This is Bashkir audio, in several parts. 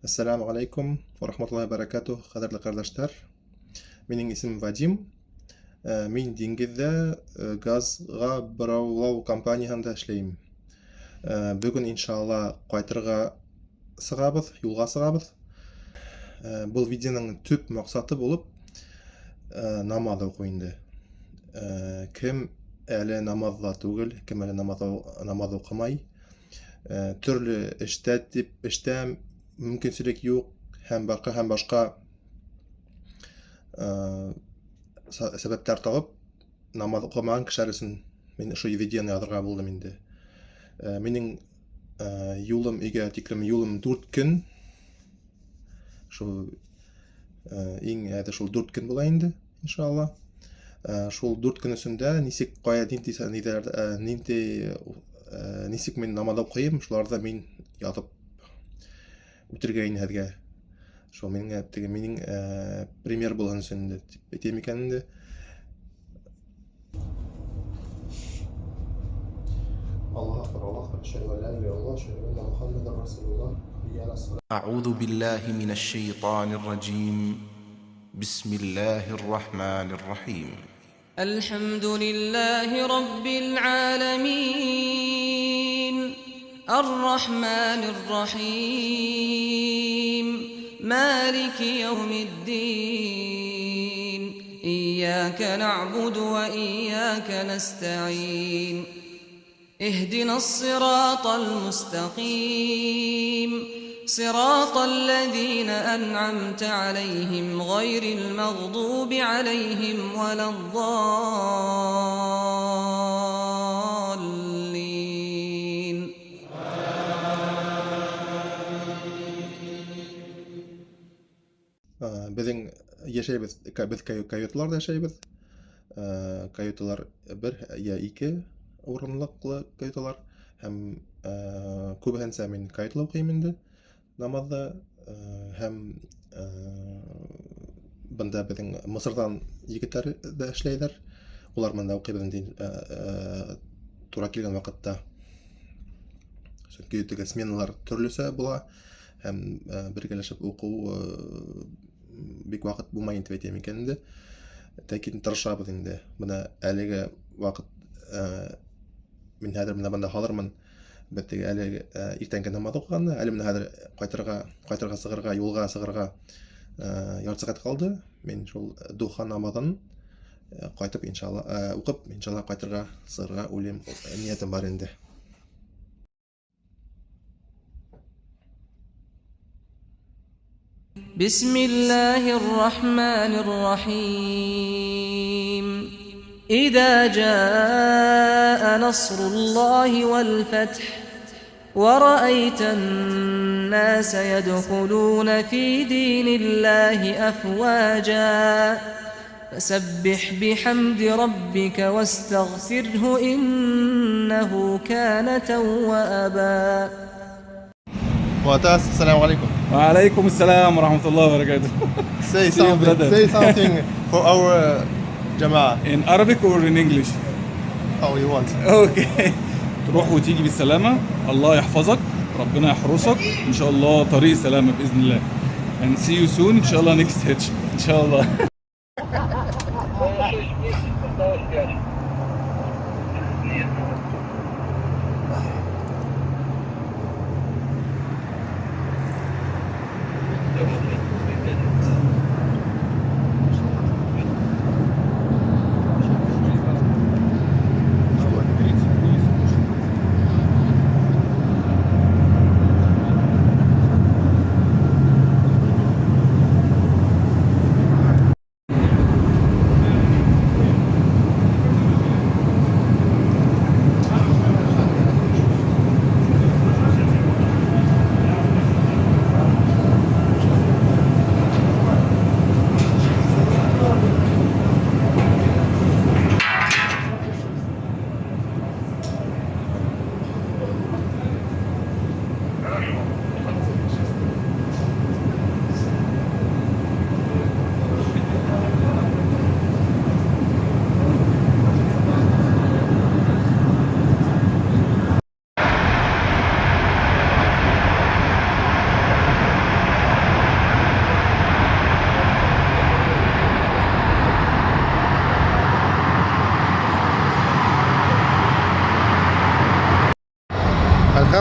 Әссәләмү галәйкүм вә рахматуллаһи вә бәрәкәтүһ, кадерле кардәшләр. Минең исемем Вадим. Мин диңгездә газга бораулау компанияһендә эшләйем. Бүген иншалла кайтырга сыгабыз, юлга сыгабыз. Был видеоның төп максаты булып намаз уку инде. Кем әле намазда түгел, кем әле намаз укымай, төрле эштә дип эштә мөмкинчелек юк һәм башка һәм башка сәбәпләр табып намаз укымаган кешеләр өчен мин ошо видеоны язырга булдым инде. Минем юлым өйгә тиклем юлым 4 көн. Шул иң әде шул 4 көн була инде, иншалла. Шул 4 көн эчендә ничек кая нинди нидәр нинди ничек мин намаз укыйм, шуларда мин ятып үтергә инде һәзгә. Шул минем теге минем пример булган өчен инде дип әйтәм икән инде. Аллаһ акбар, Аллаһ акбар, әшһәдү ан ла илаһа иллаллаһ, әшһәдү анна Мухаммадан расулуллаһ, хәйя аля салах. أعوذ بالله من الشيطان الرجيم بسم الله الرحمن الرحيم. الحمد لله رب العالمين الرحمن الرحيم مالك يوم الدين إياك نعبد وإياك نستعين اهدنا الصراط المستقيم صراط الذين أنعمت عليهم غير المغضوب عليهم ولا الضالين. Беҙҙең йәшәйбеҙ, беҙ каюталарҙа йәшәйбеҙ. Каюталар бер йә ике урынлыҡлы каюталар һәм күбеһенсә мин каютала уҡыйым инде намаҙҙы һәм бында беҙҙең Мысырҙан егеттәр ҙә эшләйҙәр. Улар менән дә уҡыйбыҙ инде тура килгән ваҡытта. Сөнки теге сменалар төрлөсә була һәм бергәләшеп уҡыу бик ваҡыт булмай инде әйтәм икән инде. Ләкин тырышабыҙ инде. Бына әлеге ваҡыт мин хәҙер менә бында һалырмын. Беҙ теге әле иртәнге намаҙ уҡығанда, әле менә хәҙер ҡайтырға сығырға, юлға сығырға ярты сәғәт ҡалды. Мин шул духа намаҙын ҡайтып иншалла уҡып, иншалла ҡайтырға сығырға уйлайым, ниәтем бар инде. بسم الله الرحمن الرحيم إذا جاء نصر الله والفتح ورأيت الناس يدخلون في دين الله أفواجا فسبح بحمد ربك واستغفره إنه كان توابا. معتز، السلام عليكم. وعليكم السلام ورحمة الله وبركاته. Say See you, something, brother. say something for our جماعة. In Arabic or in English? How you want. Okay. تروح وتيجي بالسلامة، الله يحفظك، ربنا يحرسك، إن شاء الله طريق سلامة بإذن الله. And see you soon إن شاء الله next hitch إن شاء الله.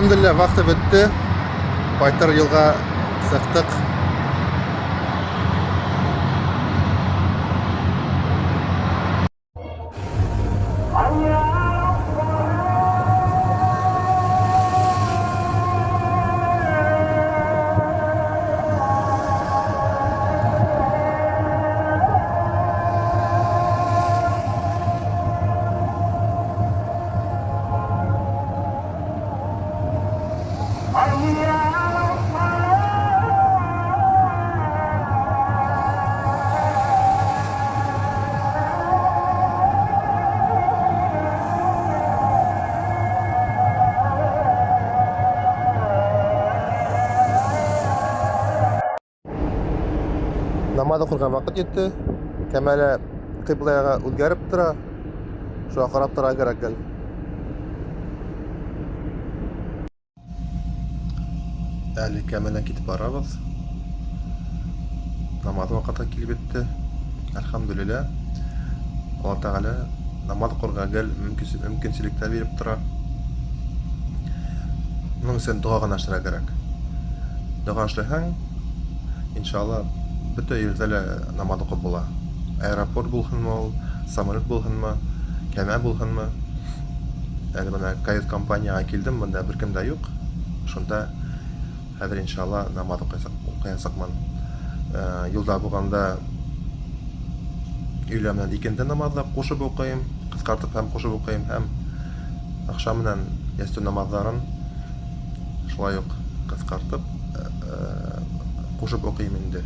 Әлхәмдүлилләһ, вахта бөттө. Ҡайтыр юлға сыҡтыҡ. Намаҙ уҡырға ваҡыт етте. Кәмә лә ҡиблаға үҙгәреп тора. Шуға ҡарап тора кәрәк гел. Әле кәмәнән китеп барабыҙ. Намаҙ ваҡыты килеп етте. Әлхәмдүлилләһ. Алла Тәғәлә намаҙ уҡырға гел мөмкинселектәр биреп тора. Уның өсөн доға ғына эшләргә кәрәк. Доға эшләһәң, иншалла, бөтә ерҙә лә намаҙ уҡып була. Аэропорт булһынмы ул, самолет булһынмы, кәмә булһынмы. Әле бына кают-компанияға килдем, бында бер кем дә юҡ. Шунда хәҙер иншалла намаҙ уҡыясаҡмын. Юлда булғанда өйлә менән икенде намаҙҙы ҡушып уҡыйым, ҡыҫҡартып һәм ҡушып уҡыйым, һәм аҡшам менән ястү намаҙҙарын шулай уҡ ҡыҫҡартып ҡушып уҡыйым инде.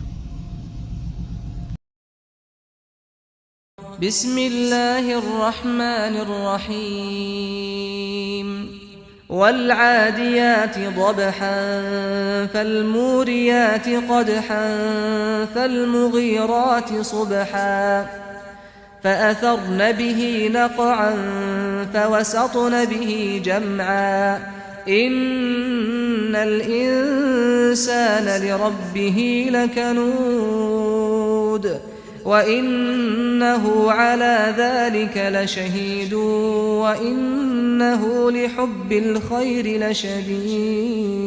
بسم الله الرحمن الرحيم والعاديات ضبحا فالموريات قدحا فالمغيرات صبحا فأثرن به نقعا فوسطن به جمعا إن الإنسان لربه لكنود وإنه على ذلك لشهيد وإنه لحب الخير لشديد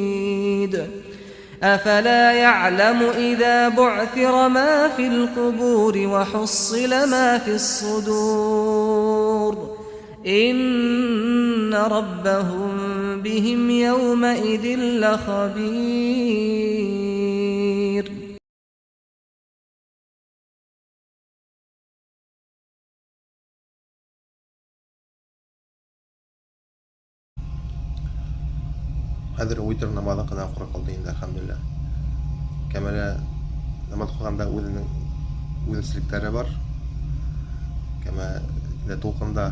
أفلا يعلم إذا بعثر ما في القبور وحصل ما في الصدور إن ربهم بهم يومئذ لخبير. Хәҙер витр намаҙы ғына уҡырға ҡалды инде, әлхәмдүлилләһ. Кәмәлә намаҙ уҡығанда үҙенең үҙенсәлектәре бар. Кәмәлә тулҡында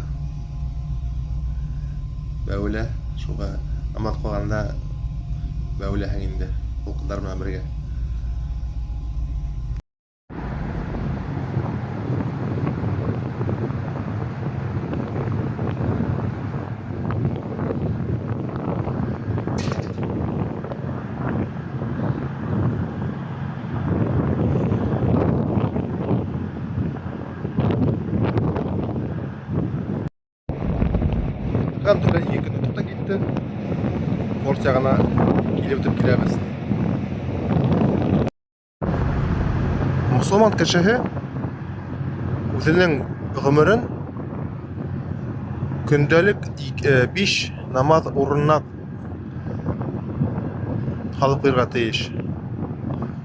бәүелә, шуға намаҙ уҡығанда бәүеләһең инде тулҡындар менән бергә. Әлхәмдүлилләһ, 2 көн үтеп тә китте. Порт яғына килеп үтеп киләбеҙ. Мосолман кешеһе үҙенең ғүмерен көндәлек 5 намаҙ урынына һалып ҡуйырға тейеш.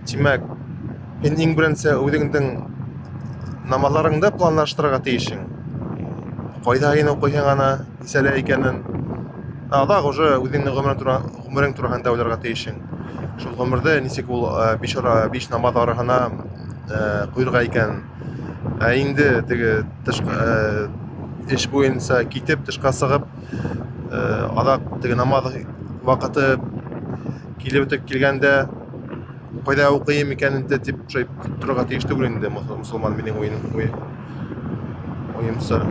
Тимәк, һин иң беренсе үҙеңдең намаҙларыңды планлаштырырға тейешһең. Ҡайҙа һин уҡыйһың аны, нисәлә икәнен. Аҙаҡ уже үҙеңдең ғүмерең тураһында уйларға тейешһең. Шул ғүмерҙе нисек ул 5 намаҙ араһына ҡуйырға икән. Ә инде теге эш буйынса китеп, тышҡа сығып, аҙаҡ теге намаҙ ваҡыты килеп үтеп килгәндә ҡайҙа уҡыйым икән инде тип шулай торорға тейеш түгел инде мосолман минең уйымса.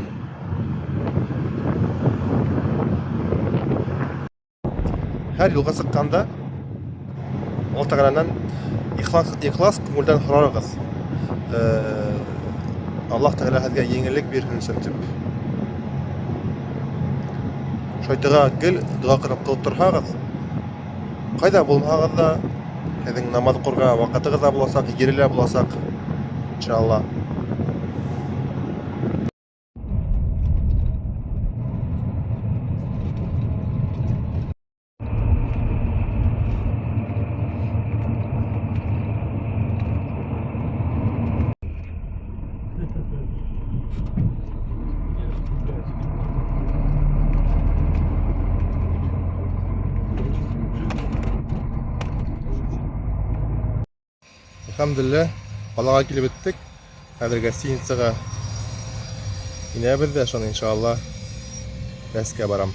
Һәр юлға сыҡҡанда Алла Тәғәләнән ихлас күңелдән һорарығыҙ. Аллаһ Тәғәлә һеҙгә еңеллек бирһен өсөн тип. Шайтанға гел доға ҡылып торһағыҙ, Ҡайҙа булмаһағыҙ ҙа, һеҙҙең намаҙ уҡырға ваҡытығыҙ ҙа буласаҡ, ере лә буласаҡ, иншалла. Әлхәмдүлилләһ, ҡалаға килеп еттек. Хәҙер гостиницаға инәбеҙ ҙә, шунан иншалла мәсеткә барам.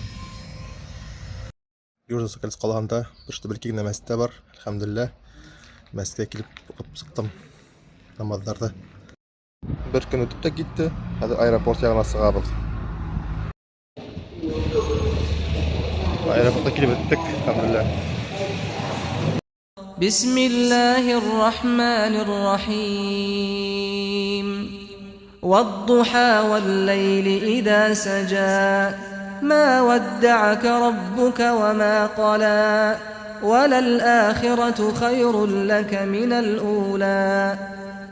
Южно-Сахалинск ҡалаһында бер что бер генә мәсет тә бар. Әлхәмдүлилләһ, мәсеткә килеп уҡып сыҡтым намаҙҙарҙы. Бер көн үтеп тә китте. Хәҙер аэропорт яғына сығабыҙ. Аэропортҡа килеп еттек, әлхәмдүлилләһ. بسم الله الرحمن الرحيم والضحى والليل إذا سجى ما ودعك ربك وما قلى وللآخرة خير لك من الأولى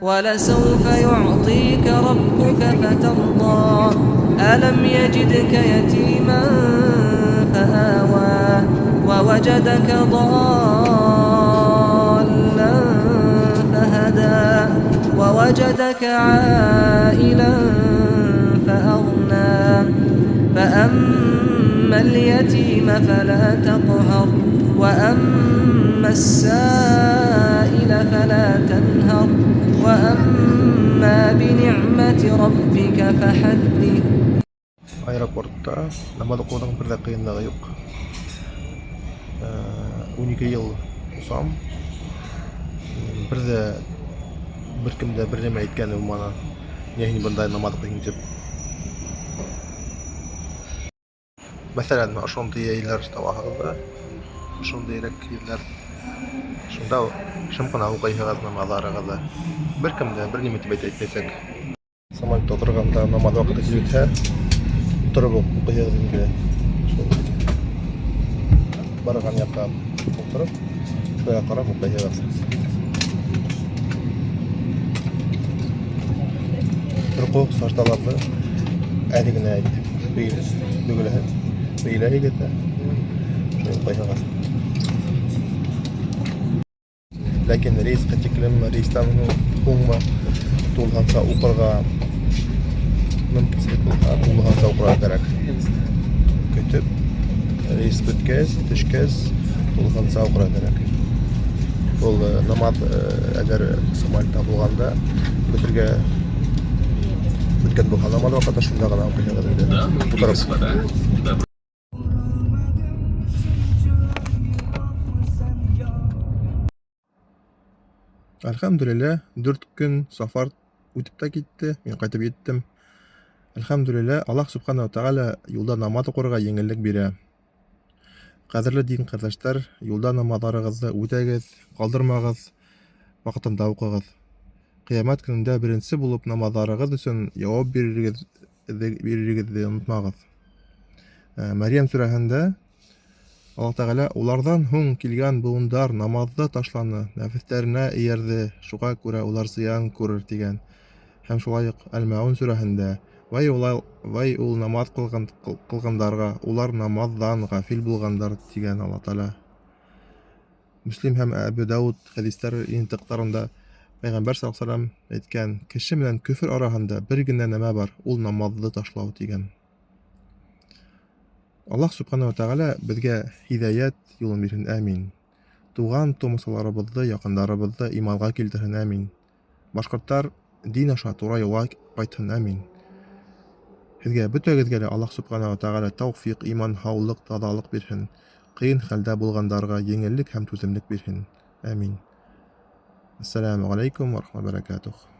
ولسوف يعطيك ربك فترضى ألم يجدك يتيما فآوى ووجدك ضالا فهدى ووجدك عائلا فأغنى فأما اليتيم فلا تقهر وأما السائل فلا تنهر وأما بنعمة ربك فحدث. Аэропортта намаҙ уҡыуҙың бер ҙә ҡыйынлығы юҡ. 12 йыл осам. Бер ҙә бер кем дә бер нәмә әйткәне булманы. Ниңә һин бында намаҙ уҡыйһың тип. Мәҫәлән, ошондай ерҙәр табаһығыҙ ҙа, ошондайыраҡ ерҙәр. Шунда шым ҡына уҡыйһығыҙ намаҙҙарығыҙҙы. Бер кем дә бер нимә тип әйтмәйәсәк. Самолетта ултырғанда намаҙ ваҡыты килеп етһә, тороп уҡыйһығыҙ инде. Шул барған яҡҡа ултырып, шулай ҡарап уҡыйһығыҙ. Рөкүғ, саждаларҙы әҙ генә әйтеп, бөгөләһең, бейеләһегеҙ ҙә, шулай уҡыйһығыҙ. Ләкин рейсҡа тиклемме, рейстан һуңмы тулыһынса уҡырға мөмкинселек булһа, тулыһынса уҡырға кәрәк. Көтөп, рейс бөткәс, төшкәс, тулыһынса уҡырға кәрәк. Ул намаҙ әгәр самолетта булғанда бөтөргә бөткән булһа намаҙ ваҡыты, шунда ғына уҡыйһығыҙ инде. Ултырып. Әлхәмдүлилләһ, 4 көн сафар үтеп тә китте, мин ҡайтып еттем. Әлхәмдүлилләһ, Аллаһ Субхана ва Тәғәлә юлда намаҙ уҡырға еңеллек бирә. Ҡәҙерле дин ҡәрҙәштәр, юлда намаҙҙарығыҙҙы үтәгеҙ, ҡалдырмағыҙ, ваҡытында уҡығыҙ. Ҡиәмәт көнөндә беренсе булып намаҙҙарығыҙ өсөн яуап бирергеҙҙе онотмағыҙ. Мәрйәм сүрәһендә Аллаһ Тәғәлә уларҙан һуң килгән быуындар намаҙҙы ташланы, нәфестәренә эйәрҙе, шуға күрә улар зыян күрер тигән. Һәм шулай уҡ Әл-Мәғүн сүрәһендә вай вай ул намаҙ ҡылғандарға, улар намаҙҙан ғафил булғандар тигән Аллаһ Тәғәлә. Мөслим һәм Әбү Дауд хәдистәр йыйынтыҡтарында Пәйғәмбәр саллаллаһу алейһи ва сәлләм әйткән, кеше менән көфөр араһында бер генә нәмә бар, ул намаҙҙы ташлау тигән. Аллаһ Субхана ва Тәғәлә беҙгә һиҙәйәт юлын бирһен, амин. Туған тумасаларыбыҙҙы, яҡындарыбыҙҙы иманға килтерһен, амин. Башҡорттар дин аша тура юлға ҡайтһын, амин. Һеҙгә бөтәгеҙгә лә Аллаһ Субхана ва Тәғәлә тәүфиҡ, иман, һаулыҡ, таҙалыҡ бирһен. Ҡыйын хәлдә булғандарға еңеллек һәм түҙемлек бирһен. Амин. Ассаламу алейкум ва рахматуллахи ва баракатух.